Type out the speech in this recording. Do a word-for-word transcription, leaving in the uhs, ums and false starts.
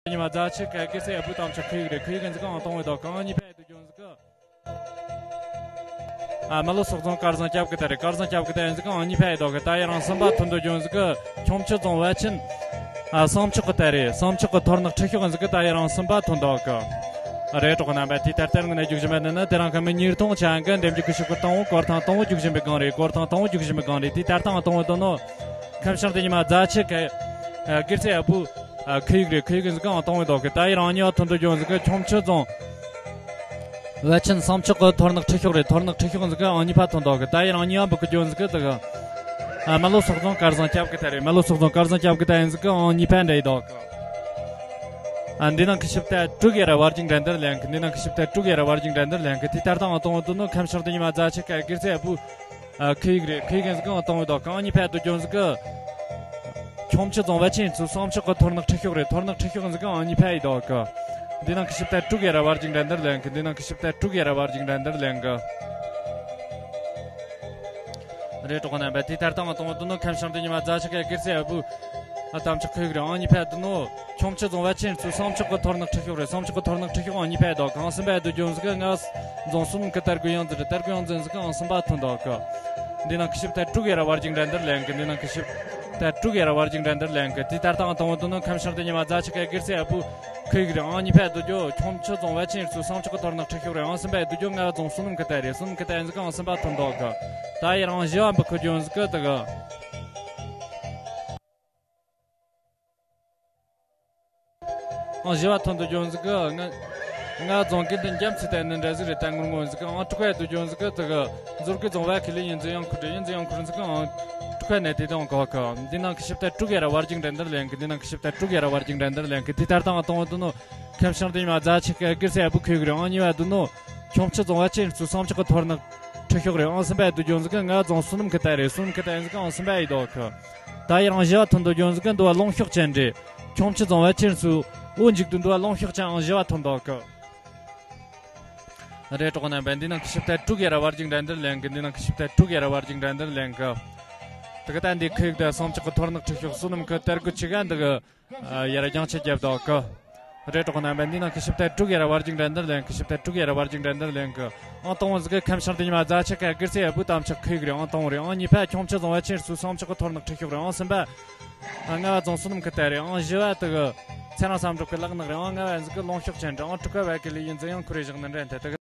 ཉི་མ་རྫ་ཆུ་ཁ་གི་སེ་ཡ་བུ་དམ་ཆ་ཁུ་ཡིག་རེད། ཁུ་ཡིག་ཡིན་ཟིག་ཨང་དང་བའི་དོ་གང་གཉིས་ཕན་ཡོད་དུ་ལྗོན་ཟིག་ཨ་མ་ལོ་སོག་རྫོང་དཀར་ཟང་སྐྱབས་ཀྱི་ད་རེད། དཀར་ཟང་སྐྱབས་ཀྱི་ད་ཡིན་ཟིག་ཨང་གཉིས་ཕན་ཡོད་དོ་གི་ད་ཡི་རང་སུམ་པ་ཐོན་དུ་ལྗོན་ཟིག་གི་ཁྱུང་མཆུ་རྫོང་བལ་ཆེན་ཨ་བསང་ཆོག་གི་ད་རེད། བསང་ཆོག་གི་ཐོར་ནག་ཁྲི་ཤོག་ཡིན་ཟིག་གི་ད་ཡི་རང་སུམ་པ་ཐོན་དོ་གི་རེད། གྲོགས་རྣམ་པ་དེ་ལྟར་ལྟར་ངོ་ནས་རྒྱུག་བཞིན་པ་འདི་ནི་དེ་རིང་ཁ་མི་ཉིས་སྟོང་ཆ་འགའ་འདེམས་རྒྱུ་ཁུ་ཤོག་གི་དང་བོ་སྐོར་ཐང་དང་བོ་རྒྱུག་བཞིན་པའི་སྒང་རེད། སྐོར་ཐང་དང་བོ་རྒྱུག་བཞིན་པའི་སྒང་རེད། དེ་ལྟར་ཐང་དང་བོ་དོ་ནོ། ཁམས་ཤང་དེ་ཉི་མ་རྫ་ཆུ་ཁ་ཨ་སྒེར་སའི་ཨ་བུ་ཨ་ཁུ་ཡིག་རེད། ཁུ་ཡིག་ཟིག་ཨང་དང་བའི་དོ་གི་ད་ཡི་རང་གཉིས་པ་ཐོན་དུ་ལྗོན་ཟིག་གི་ཁྱུང་མཆུ་རྫོང་བལ་ཆེན་བསང་ཆོག་གི་ཐོར་ནག་ཁྲི་ཤོག་རེད། ཐོར་ནག་ཁྲི་ཤོག་ཟིག་གི་ཨང་གཉིས་པ་ཐོན་དོ་གི་ད་ཡི་རང་གཉིས་པ་འབུད་གི་ལྗོན་ཟིག་གི་དེ་གི་ཨ་མ་ལོ་སོག་རྫོང་དཀར་ཟང་སྐྱབས་ཀྱི་ད་རེད། མ་ལོ་སོག་རྫོང་དཀར་ཟང་སྐྱབས་ཀྱི་ད་ཡིན་ཟིག་གི་ཨང་གཉིས་པ་འདྲ་ཡི་དོ་གི་ཨ་འདི་ནང་གི་ཞིབ་ལྟ་དྲུག་ཡ་ར་བར་གྱི་འགྲན་བསྡུར་ལེན་གི་འདི་ནང་གི་ཞིབ་ལྟ་དྲུག་ཡ་ར་བར་གྱི་འགྲན་བསྡུར་ལེན་གི་དེ་ལྟར་དང་ཨང་དང་བ་དོ་ནོ། ཁམས་ཤང་དེ་ཉི་མ་རྫ་ཆུ་ཁ་སྒེར་སའི་ཨ་བུ་ཨ་ཁུ་ཡིག་རེད། ཁུ་ཡིག་ཡིན་ཟིག་གི་ཨང་དང་བའི་དོ་གང་གཉིས་ཕན་དུ་ལྗོན་ཟིག་གི་ཁྱུང་མཆུ་རྫོང་བལ་ཆེན་ཚུ་བསང་ཆོག་གི་ཐོར་ནག་ཁྲི་ཤོག་རེད། ཐོར་ནག་ཁྲི་ཤོག་ཡིན་ཟིག་གི་ཨང་གཉིས་ཕན་ཡི་དོ་གི་འདི་ནང་གི་ཞིབ་ལྟ་དྲུག་ཡ་ར་བར་གྱི་འགྲན་བསྡུར་ལེན་གི་འདི་ནང་གི་ཞིབ་ལྟ་དྲུག་ཡ་ར་བར་གྱི་འགྲན་བསྡུར་ལེན་གི་རེད། གྲོགས་རྣམ་པ་དེ་ལྟར་དང་ཨང་དང་བ་དོ་ནོ། ཁམས་ཤང་དེ་ཉི་མ་རྫ་ཆུ་ཁ་སྒེར་སའི་ཨ་བུ་ཨ་དམ་ཆོག་ཁུ་ཡིག་རེད། ཨང་གཉིས་ཕན་དོ་ནོ། ཁྱུང་མཆུ་རྫོང་བལ་ཆེན་ཚུ་བསང་ཆོག་གི་ཐོར་ནག་ཁྲི་ཤོག་རེད། བསང་ཆོག་གི་ཐོར་ནག་ཁྲི་ཤོག་ཨང་གཉིས་ཕན་དོ་གང་གསུམ་པ་ཡ་དུ་ལྗོན་ཟིག་གི་ང་རྫོང་སོ་ནམ་གི་དར་གོ་ཡང་འཛིན་རེད། དར་གོ་ཡང་འཛིན་ཟིག་གི་ཨང་གསུམ་པ་ཐོན་དོ་གི་འདི་ནང་གི་ཞིབ་ལྟ་དྲུག་ཡ་ར་བར་གྱི་འགྲན་བསྡུར་ལེན་གི་འདི་ནང་གི་ཞིབ་ལྟ་དྲུག་ཡ་ར་བར་གྱི་འགྲན་བསྡུར་ལེན་གི་དེ་ལྟར་དང་ཨང་དང་བ་དོ་ནོ། ཁམས་ཤང་དེ་ཉི་མ་རྫ་ཆུ་ཁ་སྒེར་སའི་ཨ་བུ་ཁུ་ཡིག་རེད། ཨང་གཉིས་ཕན་དུ་ལྗོན། ཁྱུང་མཆུ་རྫོང་བལ་ཆེན་ཚུ་བསང་ཆོག་གི་ཐོར་ནག་ཁྲི་ཤོག་རེད། ཨང་གསུམ་པ་ཡ་དུ་ལྗོན་ང་རྫོང་སོ་ནམ་གི་ད་རེད། སོ་ནམ་གི་ད་ཡིན་ཟིག་གི་ཨང་གསུམ་པ་ཐོན་དོ་གི་ད་ཡི་རང་བཞི་བ་འབུད་གི་ལྗོན་ཟིག་གི་དེ་གི་ཨང་བཞི་བ་ཐོན་དུ་ལྗོན་ཟིག་གི་ང་ང་རྫོང་གི་འདི་འཇམ་ཚིག་ལྟ་ནི་འདྲ་ཟིག་རེད། ད་ངུར་ངུར་ཟིག་གི་ཨང་དྲུག་པ་ཡ་དུ་ལྗོན་ཟིག་གི་དེ་གི་མཛོར་གི་རྫོང་བལ་ཁི་ལི་ཡིན་ཟིག་ཡང་ཁུར་རེད། ཡིན་ཟིག་ཡང་ཁུར་ཟིག་གི་ཨང་དྲུག་པ་ནས་དེ་དང་གོ་གི་འདི་ནང་གི་ཞིབ་ལྟ་དྲུག་ཡ་ར་བར་གྱི་འགྲན་བསྡུར་ལེན་གི་འདི་ནང་གི་ཞིབ་ལྟ་དྲུག་ཡ་ར་བར་གྱི་འགྲན་བསྡུར་ལེན་གི་དེ་ལྟར་དང་ཨང་དང་བ་དོ་ནོ། ཁམས་ཤང་དེ་ཉི་མ་རྫ་ཆུ་ཁ་སྒེར་སའི་ཨ་བུ་ཁུ་ཡིག་རེད། ཨང་གཉིས་པ་དོ་ནོ། ཁྱུང་མཆུ་རྫོང་བལ་ཆེན་ཚུ་བསང་ཆོག་གི་ཐོར་ནག་ཁྲི་ཤོག་རེད། ཨང་གསུམ་པ་ཡ་དུ་ལྗོན་ཟིག་གི་ང་རྫོང་སོ་ནམ་གི་ད་རེད། སོ་ནམ་གི་ད་ཡིན་ཟིག་གི་ཨང་གསུམ་པ་ཡ་ཡི་དོ་གི་ད་ཡི་རང་བཞི་བ་ཐོན་དུ་ལྗོན་ཟིག་གི་འདི་བ་ལུང་ཤོག་ཅན་རེད། ཁྱུང་མཆུ་རྫོང་བལ་ཆེན་ཚུ་འོ་འཇིག་ཏུ་འདི་བ་ལུང་ཤོག་ཅན་ཨང་བཞི་བ་ཐོན་དོ་གི་རེད། གྲོགས་རྣམ་པ་འདི་ནང་གི་ཞིབ་ལྟ་དྲུག་ཡ་ར་བར་གྱི་འགྲན་བསྡུར་ལེན་གི་འདི་ནང་གི་ཞིབ་ལྟ་དྲུག་ཡ་ར་བར་གྱི་འགྲན་བསྡུར་ལེན་གི་དེ་གི་ད་འདི་ཁུ་ཡིག་ད་བསང་ཆོག་གི་ཐོར་ནག་ཁྲི་ཤོག་སོ་ནམ་གི་དར་གོ་ཆི་ག་འདི་གི་ཡར་རྒྱང་ཆད་རྒྱབ་དོ་གི་རེད། གྲོགས་རྣམ་པ་འདི་ནང་གི་ཞིབ་ལྟ་དྲུག་ཡ་ར་བར་གྱི་འགྲན་བསྡུར་ལེན་གི་ཞིབ་ལྟ་དྲུག་ཡ་ར་བར་གྱི་འགྲན་བསྡུར་ལེན་གི་ཨང་དང་བོ་ཟིག་གི་ཁམས་ཤང་དེ་ཉི་མ་རྫ་ཆུ་ཁ་སྒེར་སའི་ཨ་བུ་དམ་ཆོག་ཁུ་ཡིག་རེད། ཨང་དང་བོ་རེད། ཨང་གཉིས་པ་ཁྱུང་མཆུ་རྫོང་བལ་ཆེན་ཚུ་བསང་ཆོག་གི་ཐོར་ནག་ཁྲི་ཤོག་རེད། ཨང་གསུམ་པ་ཨ་ལྔ་བ་རྫོང་སོ་ནམ་གི་ད་རེད། ཨང་བཞི་བ་དེ་གི་ཚེ་རིང་བསམ་གྲུབ་གི་ལག་ནག་རེད། ཨང་ལྔ་བ་ཟིག་གི་ལུང་ཤོག་ཅན་རེད། ཨང་དྲུག་པ་བལ་ཁི་ལི་ཡིན་ཟིག་ཡང་ཁུར་རེ་བཞག་ནི་འདྲ་འདི་དེ་གི